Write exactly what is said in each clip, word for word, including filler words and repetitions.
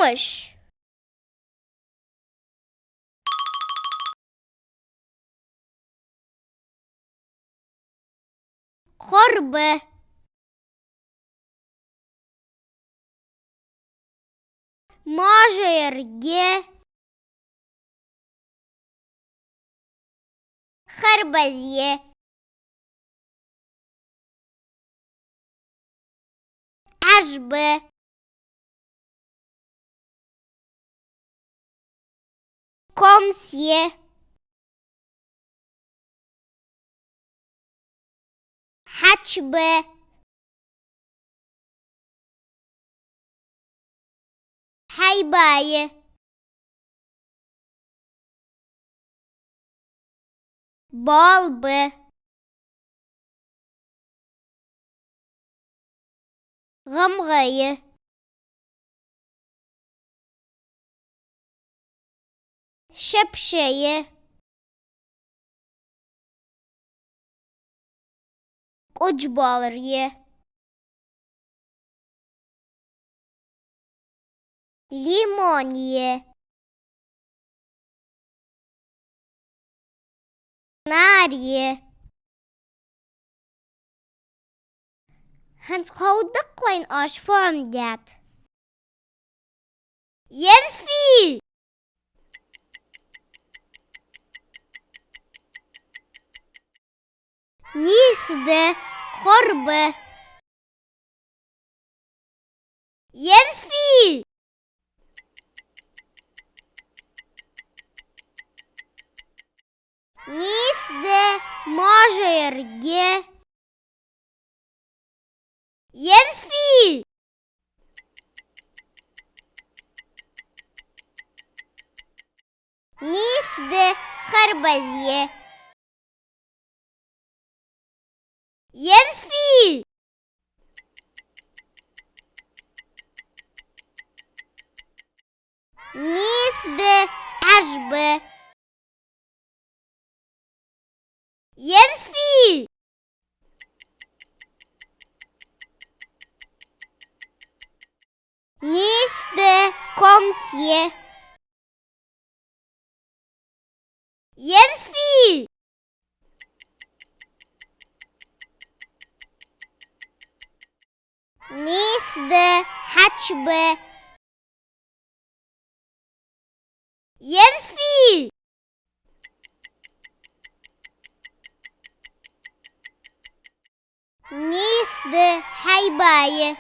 Кхорбаш. Кхорба. Можаерге. Харбазе. Ӏажба. Комсе. Хьачба. Хьайбае. Болба. ГӀамгӀае. Шепшае. Кхужбаларе. Лимоне. Наре. ХӀанз кховдаккха вайна оаш фу хӀама даьд? Ерфи! Нийса да, кхорба. Ерфи! Нийса да, можаерге. Ерфи! Нийса да, харбазе. Ерфи! Нийса да, Ӏажба. Ерфи! Нийса да, комсе. Ерфи! Нийса да, хьачба. Ерфи! Нийса да, хьайбае.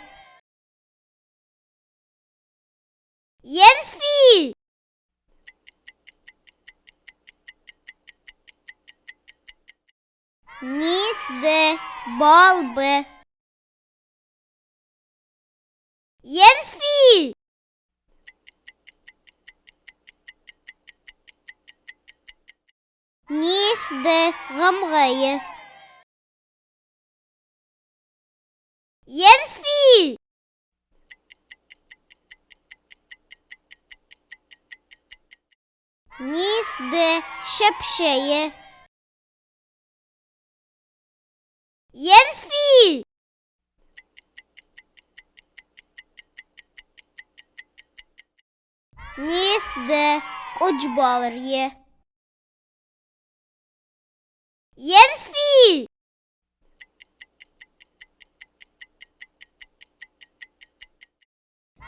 Ерфи! Нийса да, болба. Ерфи! Нийса да, гӀамгӀае. Ерфи! Нийса да, шепшае. Ерфи! Нийса да, кхужбаларе. Ерфи!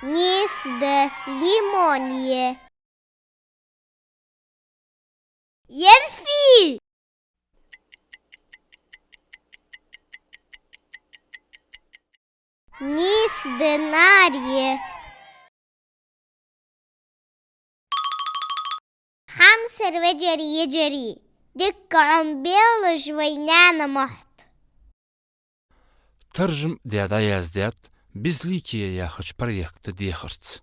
Нийса да, лимоне. Ерфи! Нийса да, наре. Хьамсара вежарий, йижарий, дикка Ӏомабелаш вай наьна мохьт. Таржам даь дӀаяздаьд «Безликие» яхача проекта дехарца.